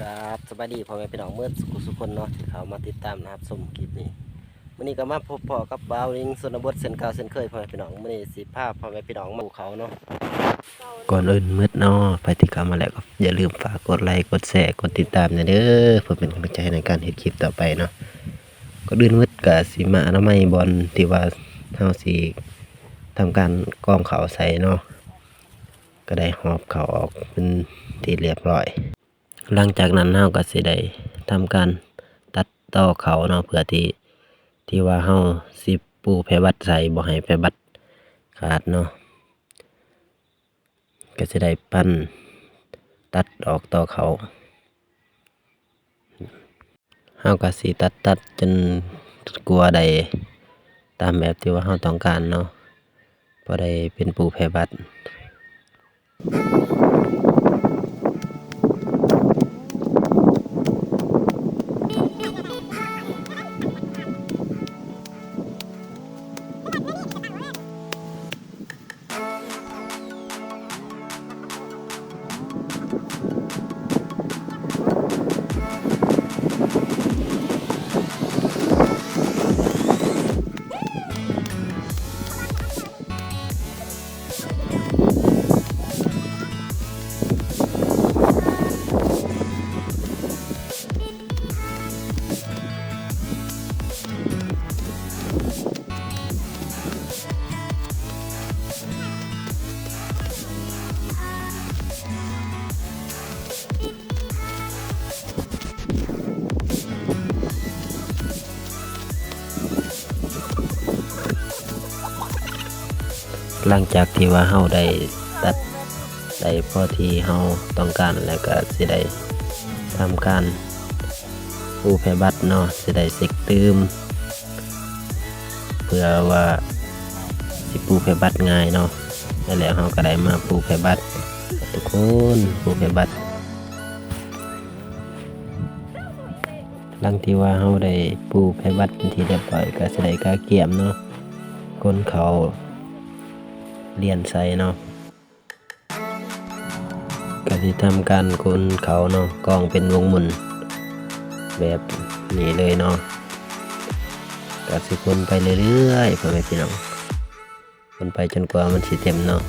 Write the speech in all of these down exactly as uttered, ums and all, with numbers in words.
ครับ สบายดีพ่อแม่พี่น้องเมิดสุขสุขคนเนาะ ที่เข้ามาติดตามนะครับชมคลิปนี้ มื้อนี้ก็มาพบพ้อกับบ่าวลิงชนบทเช่นเก่าเช่นเคยพ่อแม่พี่น้อง มื้อนี้สิพาพ่อแม่พี่น้องมาภูเขาเนาะ ก่อนอื่นเมิดเนาะ ใผที่เข้ามาแล้วก็อย่าลืมฝากกดไลค์ กดแชร์ กดติดตามแหน่เด้อ เพื่อเป็นกำลังใจในการเฮ็ดคลิปต่อไปเนาะ ก่อนอื่นเมิดก็สิมาอนามัยบ่อนที่ว่าเฮาสิทำการกองข้าวใส่เนาะ ก็ได้หอบข้าวออกเป็นที่เรียบร้อย หลังจากนั้นเฮาก็สิได้ทำการตัดต่อข้าวเนาะ เพื่อที่ ที่ว่าเฮาสิปูแผ่บัตรใส่ บ่ให้แผ่บัตรขาดเนาะ ก็สิได้ปั้นตัดออกต่อข้าว เฮาก็สิตัดตัดจนกว่าได้ตามแบบที่ว่าเฮาต้องการเนาะ พอได้เป็นปูแผ่บัตร หลังจากที่ว่าเฮาได้ตัดได้พอที่เฮาต้องการแล้วก็สิได้ทำการปูแผ่บัตรเนาะ สิได้เช็คตื่ม เพื่อว่าสิปูแผ่บัตรง่ายเนาะ แล้วเฮาก็ได้มาปูแผ่บัตร ทุกคน ปูแผ่บัตร หลังที่ว่าเฮาได้ปูแผ่บัตรเป็นที่เรียบร้อย ก็สิได้กาเกียมเนาะ ขนเข้าเหรียญใส่เนาะ ก็สิทำการขนเข้าเนาะ กองเป็นวงหมุนแบบนี้เลยเนาะ ก็สิขนไปเรื่อยๆ พ่อแม่พี่น้อง ขนไปจนกว่ามันสิเต็มเนาะ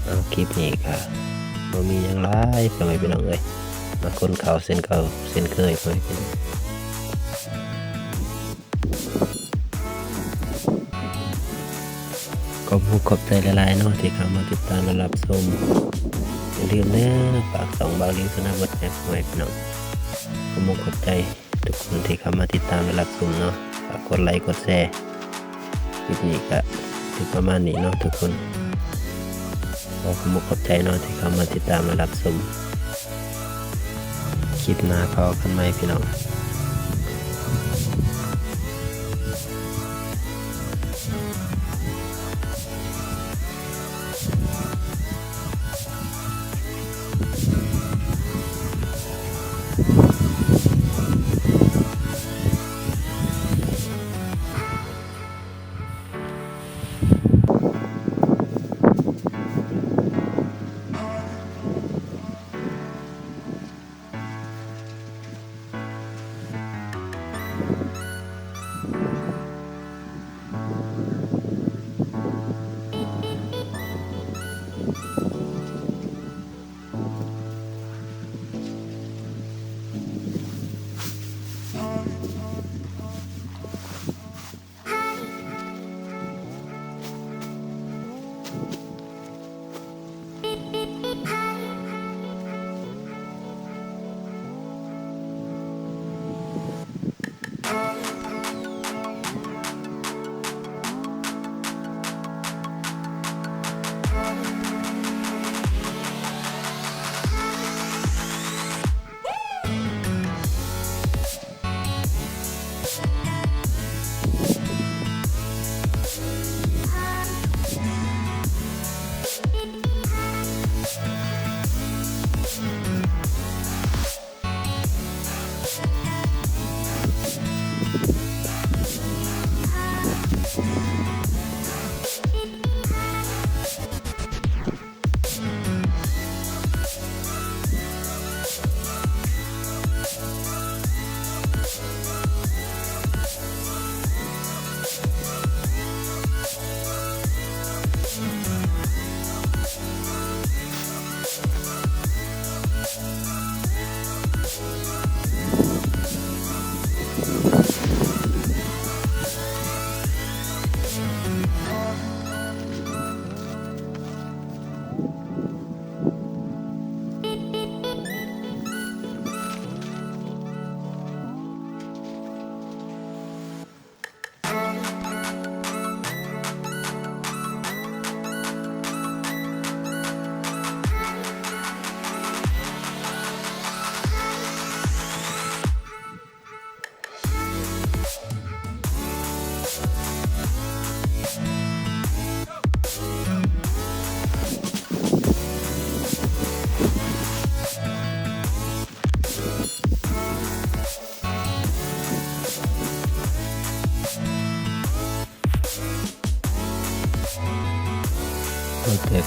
เอา คลิปนี้ก็บ่มีหยังหลาย พ่อแม่พี่น้องเอ้ย มาขนเข้าเช่นเก่าเช่นเคย พ่อแม่พี่น้อง ขอบคุณขอบใจหลายๆเนาะ ที่เข้ามาติดตามและรับชม อย่าลืมเด้อ ฝากช่องบ่าวลิงชนบทแหน่ พ่อแม่พี่น้อง ขอบคุณขอบใจทุกคนที่เข้ามาติดตามและรับชมเนาะ ฝากกดไลค์กดแชร์ คลิปนี้ก็สิประมาณนี้เนาะทุกคน ขอขอบคุณขอบใจเนาะ ที่เข้ามาติดตามและรับชม คลิปหน้าพ้อกันใหม่พี่น้อง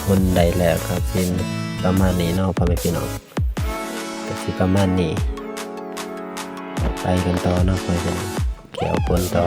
คนได้แล้วก็สิประมาณนี้เนาะพ่อแม่พี่น้อง ก็สิประมาณนี้ ไปกันต่อเนาะพ่อแม่พี่น้อง เกี่ยวคนต่อ